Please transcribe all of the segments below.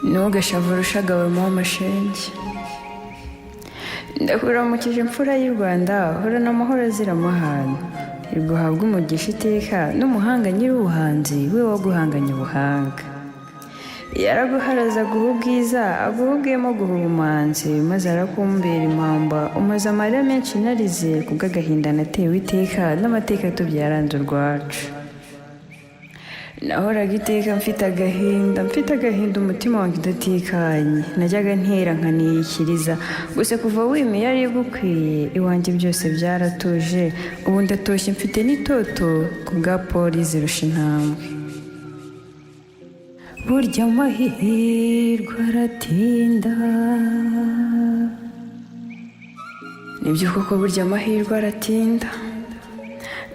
Ntugashavure ushagawe mama shenge. Ndakuramukije imfura y'u Rwanda, horana amahoro azira amahane. Hirwa uhabwe umugisha iteka n'umuhanga nyir'ubuhanzi, we waguhanganye ubuhanga. Yaraguharaze aguha ubwiza, aguha ubwema, aguha ubumanzi, maze arakumbera impamba, umaze amarira menshi narize kubw'agahinda natewe iteka n'amateka tubyaranze urwacu. Nahoraga iteka mfite agahinda, mfite agahinda, umutima wanjye udatekanye. Najyaga ntera nkaniyikiriza, gusa kuva wimiye yari igukwiye, iwanjye byose byaratuje. Ubu ndatoshye mfite n'itoto ku bwa Paul zirusha intambwe. Burya amahirwe aratinda. Nibyo koko burya amahirwe aratinda.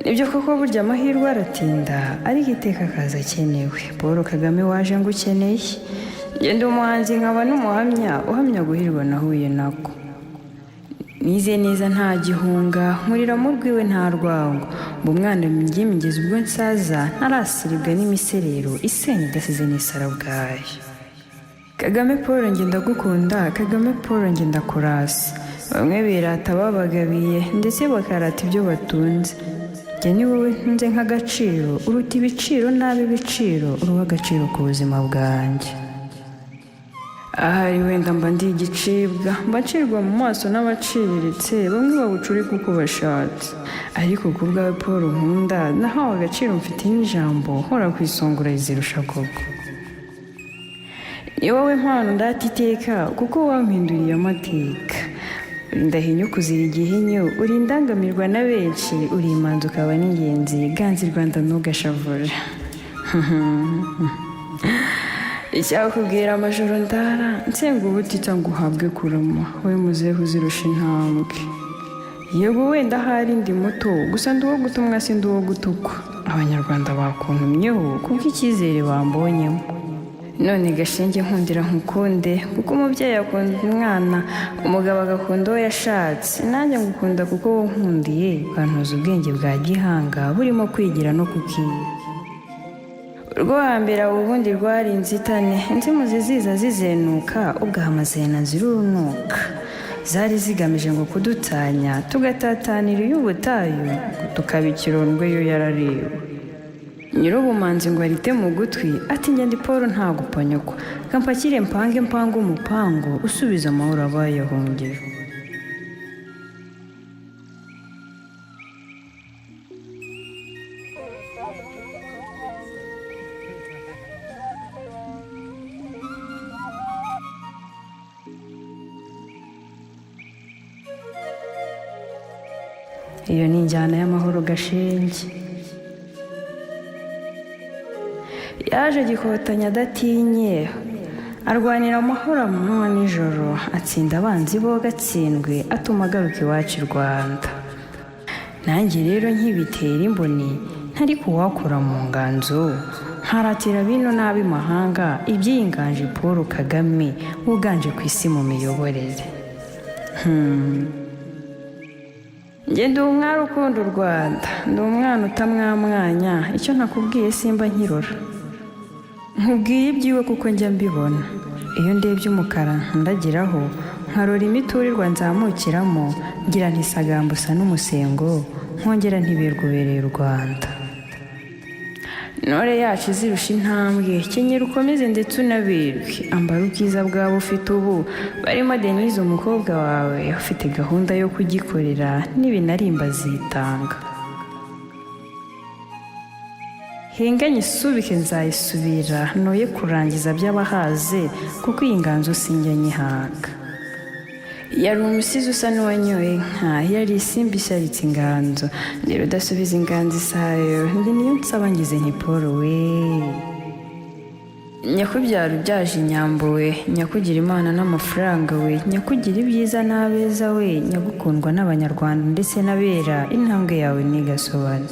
Nibyo koko burya amahirwe aratinda, ariko iteka akaza akenewe. Paul Kagame waje ngo ukeneye. Ngenda umuhanzi nkaba n'umuhamya, uhamya guhirwa nahuye nako. Nize neza nta gihunga, nkurira mu rwiwe nta rwango. Mba umwana ngimigeze ubwo nsaza, ntarasiribwa n'imiserero isenya idasize n'isarabwayi. Kagame Paul njye ndagukunda, Kagame Paul njye ndakurasa. Bamwe birata babagabiye ndetse bakarata ibyo batunze. Njye ni wowe ntunze nk'agaciro, uruta ibiciro nabi ibiciro, uri uw'agaciro ku buzima bwanjye. Ahari wenda mba ndi igicibwa, mba ncirwa mu maso n'abaciriritse, bamwe babucurika uko bashatse. Ariko ku bwawe Paul nkunda, nahawe agaciro mfite n'ijambo, hora ku isonga urayizirusha koko. Ni wowe mpano ndata iteka, kuko wampinduriye amateka. Uri ndahinya ukuzira igihinyu, uri indangamirwa na benshi, uri imanzi ukaba n'ingenzi, ganza i Rwanda ntugashavure. Icyakubwira amajoro ndara nsenga ubutitsa ngo uhabwe kurama, wowe muzehe uzirusha intambwe. Yego wenda ahari ndi muto, gusa ndi uwo gutumwa si ndi uwo gutukwa. Abanyarwanda bakuntumyeho kubw'icyizere bambonyemo. None gashenge nkundira nkukunde, kuko umubyeyi akunda umwana, umugabo agakunda uwo yashatse. Nanjye ngukunda kuko wowe unkundiye, ukantoza ubwenge bwa gihanga burimo kwigira no kukiga. Urwo hambere aho ubundi rwari inzitane, inzimuzi ziza zizenuka, ubwo amazena zirunuka. Zari zigamije ngo kudutanya, tugatatanira iy'ubutayu, tukaba ikirondwe yo yarariwe. Nyir'ubumanzi ngo arite mu gutwi, ati njye ndi Paul ntaguponyokwa, kampakire mpange mpange umupango, usubiza amahoro abayahungije. Iyo ni injyana y'amahoro gashenge. Yaje gikotanya adatinye, arwanira amahoro amanywa nijoro, atsinda abanzi bo gatsindwe, atuma agaruka iwacu i Rwanda. Nanjye rero nkibitera imboni, ntari kuwakura mu nganzo, nkaratira bino n'ab'imahanga iby'iyi nganje Paul Kagame wuganje ku isi mu miyoborere. Njye ndi umwari ukunda u Rwanda, ndi umwana utamwamwanya, icyo ntakubwiye simba nkirora. Nkubwiye ibyiwe kuko njya mbibona. Iyo ndebye umukara ndagiraho, nkarora imiturirwa nzamukiramo, ngira ntisagamba usa n'umusengo, nkongera ntiberwa ubereye u Rwanda. Ntore yacu izirusha intambwe, kenyera ukomeze ndetse unaberwe, ambara ubwiza bwawe ufite ubu, barimo Denise umukobwa wawe, ufite gahunda yo kugikorera, n'ibinarimba azitanga. Hinganye isubike nzayisubira, noye kurangiza by'abahaze, kuko iyi nganzo sinjya nyihaga. Yari umusizi usa n'uwanyoye nka, yari isimbi isharitse inganzo, ndi rudasubiza inganzo isayo, ndi niyo nsaba ngize nti Paul we. Nyakubyara ubyaje inyambo we, nyakugira imana n'amafaranga we, nyakugira ibyiza n'abeza we, nyagukundwa n'abanyarwanda ndetse n'abera, intambwe yawe ntigasobane.